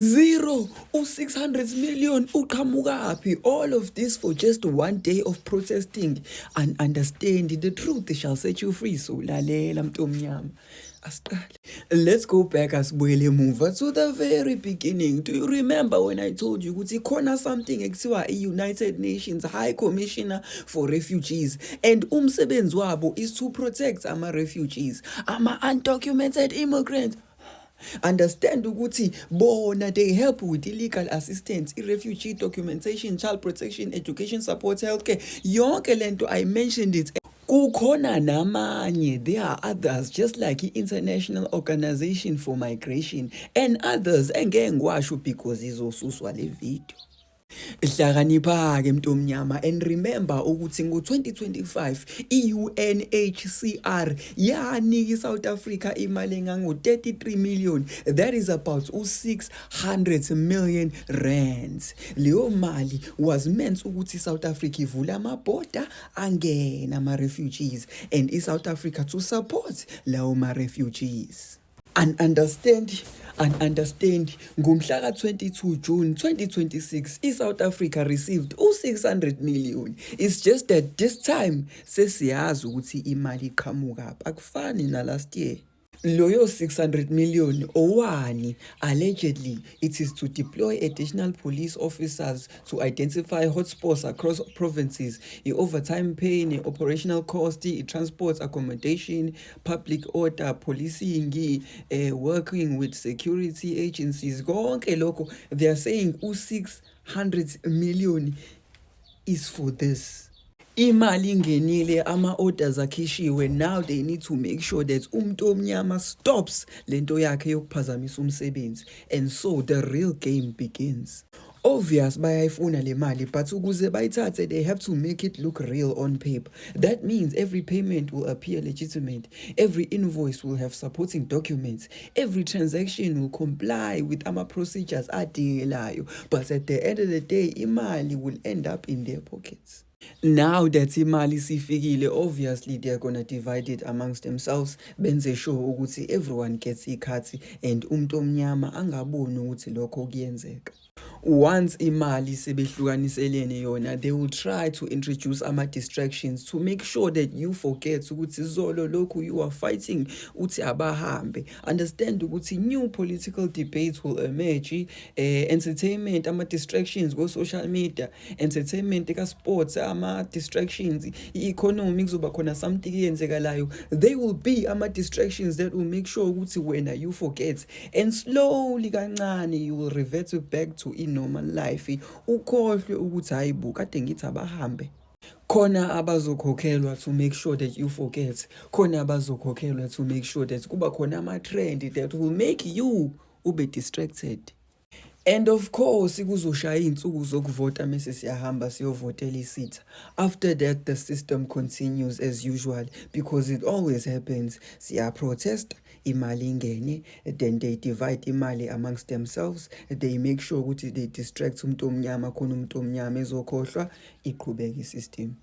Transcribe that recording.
Zero, 600 million, uqhamukaphi? All of this for just one day of protesting. And understand the truth shall set you free. So lalela mntu omnyama. Asiqale. Let's go back asibuyele emuva to the very beginning. Do you remember when I told you ukuthi khona something ekuthiwa i-United Nations High Commissioner for Refugees, and umsebenzi wabo is to protect ama-refugees, ama-undocumented immigrants. Understand ukuthi bona they help with legal assistance, refugee documentation, child protection, education support, healthcare, yonke lento I mentioned it. Kukhona namanye, there are others just like i-International Organization for Migration and others engeke ngiwasho because izosuswa le video. Hlakanipha-ke mntu omnyama, and remember ukuthi ngo-2025 i-UNHCR yanika i-South Africa imali engango-33 million, that is about u-600 million rands. Leyo mali was meant ukuthi i-South Africa ivule amabhoda angena ama-refugees and i-South Africa to support lawo ma-refugees. And understand, ngomhla ka-22 June 2026, i-South Africa received u-600 million. It's just that this time sesiyazi ukuthi imali iqhamukaphi, akufani na last year. Loyo 600 million owani, allegedly it is to deploy additional police officers to identify hotspots across provinces, overtime pay, operational cost, transport, accommodation, public order, policing, working with security agencies. Konke lokho, they are saying u-600 million is for this. Imali ingenile, ama-orders akhishiwe, now they need to make sure that umuntu omnyama stops lento yakhe yokuphazamisa umsebenzi, and so the real game begins. Obvious bayayifuna le mali, but ukuze bayithathe they have to make it look real on paper. That means every payment will appear legitimate, every invoice will have supporting documents, every transaction will comply with ama-procedures adingelayo, but at the end of the day imali will end up in their pockets. Now that imali sifikile, obviously they are gonna divide it amongst themselves, benze sure ukuthi everyone gets ikhathi and umuntu omnyama angaboni ukuthi lokho kuyenzeka. Once imali sebehlukaniselene yona, they will try to introduce ama-distractions to make sure that you forget ukuthi zolo lokhu you are fighting uthi abahambe. Understand ukuthi new political debates will emerge, entertainment, ama-distractions go-social media, entertainment ka-sports, ama-distractions, i-economy kuzoba khona something eyenzekalayo. They will be ama-distractions that will make sure ukuthi wena you forget, and slowly kancane you will revert back to normal life, ukhohlwe ukuthi hayibo kade ngithi abahambe. Khona abazokhokhelwa to make sure that you forget, khona abazokhokhelwa to make sure that kuba khona ama-trend that will make you ube distracted. And of course, kuzoshaya insuku zokuvota mase siyahamba siyovotela isitha. After that, the system continues as usual because it always happens. Siya protest, imali ingene, then they divide imali amongst themselves. They make sure ukuthi they distract umuntu omnyama khona umuntu omnyama ezokhohlwa, iqhubeka isystem.